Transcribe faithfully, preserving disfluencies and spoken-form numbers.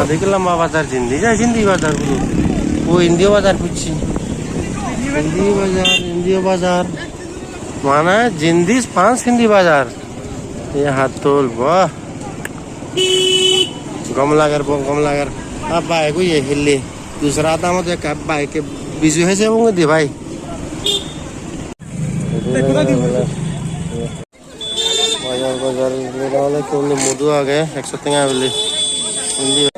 Adi ke lamba bazar, jindi jai sindi bazar guri. O India bazar hucche. India bazar, India bazar. Mane jindi pan sindi bazar. Ye hattol, bah. Gom lager, bo-, gom lager. Abba egu ye hille. Dusra adamot ekka bike biju hese bunge di bhai. Bazar, bazar, bazar ole ekko undi mudu age, ekso tenga bili. Undi